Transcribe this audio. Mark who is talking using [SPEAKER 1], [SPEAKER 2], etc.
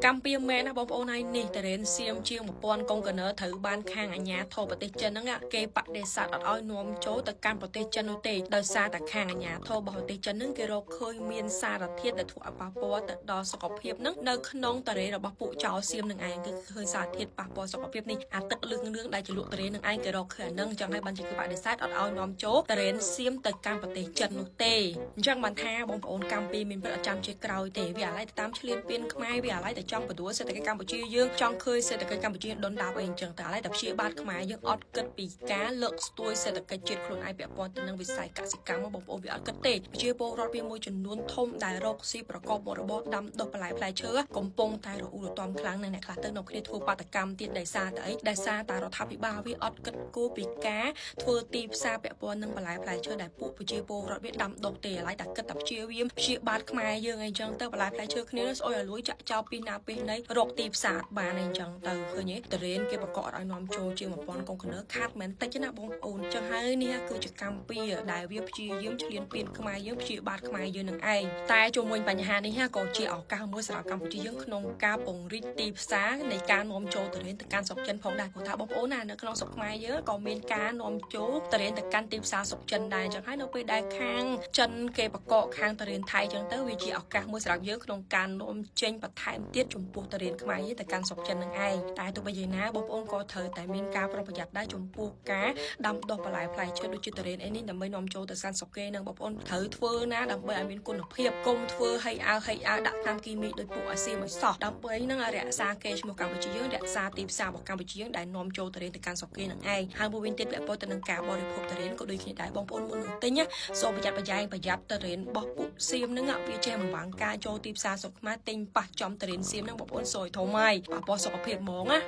[SPEAKER 1] កម្មពៀមែនណាបងប្អូនហើយនេះតរ៉េនសៀមជាង1000កុងតឺន័រត្រូវបានខាងអាជ្ញាធរប្រទេសចិនហ្នឹងគេបដិសេធអត់ឲ្យនាំចូលទៅកាន់ប្រទេសចិននោះទេដោយសារតែខាងអាជ្ញាធររបស់ប្រទេសចិនហ្នឹងគេរកឃើញមានសារធាតុដែលធ្វើឲ្យប៉ះពាល់ទៅដល់សុខភាពហ្នឹងនៅក្នុងតរ៉េរបស់ពួកចោលសៀមនឹងឯងគឺឃើញសារធាតុប៉ះពាល់សុខភាពនេះអាទឹកលឿងលឿងដែលជាលក់តរ៉េនឹងឯងគេរកឃើញអាហ្នឹងចឹងហើយបានជាគឺបដិសេធអត់ឲ្យនាំចូលតរ៉េនសៀមទៅកាន់ប្រទេសចិននោះទេអញ្ចឹងបានថាបងប្អូនកម្ពុជាមានពិតអត់ចាំជាក្រោយទេវាអាឡ័យទៅតាមឈ្លានពានខ្មែរវាអាឡ័យតែចង់បដួលសេដ្ឋកិច្ចកម្ពុជាយើងចង់ឃើញសេដ្ឋកិច្ចកម្ពុជាដុនដាបអីអញ្ចឹងតែអាឡ័យតែព្យាបាទខ្មែរយើងអត់គិតពីការលើកស្ទួយសេដ្ឋកិច្ចជាតិខ្លួនឯងពាក់ព័ន្ធទៅនឹងវិស័យកសិកម្មបងប្អូនវាអត់គិតទេប្រជាពលរដ្ឋវាមួយចំនួនធំដែលរកស៊ីប្រកបមុខរបរដាំដុះបន្លែផ្លែឈើកំពុងតែរអ៊ូរទាំខ្លាំងណាស់អ្នកខ្លះទៅនៅគ្នាធ្វើបាតកម្មទៀតដោយសារតែអីដោយសារតែរដ្ឋាភិបាលវាអត់គិតគូរពីការធ្វើទីផ្សារពាក់ព័ន្ធនឹងបន្លែផ្លែឈើដែលពួកប្រជាពលរដ្ឋវាដាំដុះទេឥឡូវតែគិតតែព្យាយាមព្យាបាទខ្មែរយើងអីចឹងទៅបន្លែផ្លែឈើគ្នាស្អុយឲ្យលួយចាក់ចោលពីណាពីណីរកទីផ្សារបានអីចឹងទៅឃើញទេតរ៉េនគេបកកឲ្យនាំចូលជាង1000កុងតឺន័រខាតមិនតិចណាបងប្អូនចឹងហើយនេះគឺជាកម្មពៀដែលវាព្យាយាមឈ្លានពានខ្មែរយើងព្យាបាទខ្មែរយើងនឹងឯងតែជុំវិញបញ្ហានេះក៏ជាឱកាសមួយសម្រាប់កម្ពុជាយើងក្នុងការពង្រីកទីផ្សារនៃការនាំចូលទុរេនទៅកាន់ស្រុកចិនផងដែរព្រោះថាបងប្អូនណានៅក្នុងស្រុកខ្មែរយើងក៏មានការនាំចូលទុរេនទៅកាន់ទីផ្សារស្រុកចិនដែរចឹងហើយនៅពេលដែលខាងចិនគេបកកខាងទុរេនថៃចឹងទៅវាជាឱកាសមួយសម្រាប់យើងក្នុងការនាំចេញបន្ថែមទៀតចំពោះទុរេនខ្មែរយើងទៅកាន់ស្រុកចិននឹងឯងតែទោះបីយ៉ាងណាបងប្អូនក៏ត្រូវតែមានការប្រុងប្រយ័ត្នដែរចំពោះការដាំដុះបន្លែផ្លែឈើដូចជាទុរេនអីនេះដើម្បីនាំចូលទៅកាន់ស្រុកគេនឹងបងប្អូនត្រូវធ្វើណាដើម្បីឲ្យមានគុណភាពកុំធ្វើឲ្យអើឲ្យអើដាក់តាមគីមីដោយពួកអាស៊ីឲ្យសោះដើម្បីនឹងរក្សាកេរ្តិ៍ឈ្មោះកម្ពុជាយើងរក្សាទីផ្សាររបស់កម្ពុជាយើងដែលនាំចូលទុរេនទៅកាន់ស្រុកគេនឹងឯងហើយមួយវិញទៀតពាក់ព័ន្ធទៅនឹងការបរិភោគទុរេនក៏ដូចគ្នាដែរបងប្អូនមុននឹងទិញសូមប្រយ័ត្នប្រយែងប្រយ័ត្នទុរេនរបស់ពួកសៀមនឹងវាចេះបំបាំងការចូលទីផ្សារស្រុកខ្មែរទិញប៉ះចំទុរេនសៀមនឹងបងប្អូនសយធំហើយប៉ះពាល់សុខភាពហ្មងណា។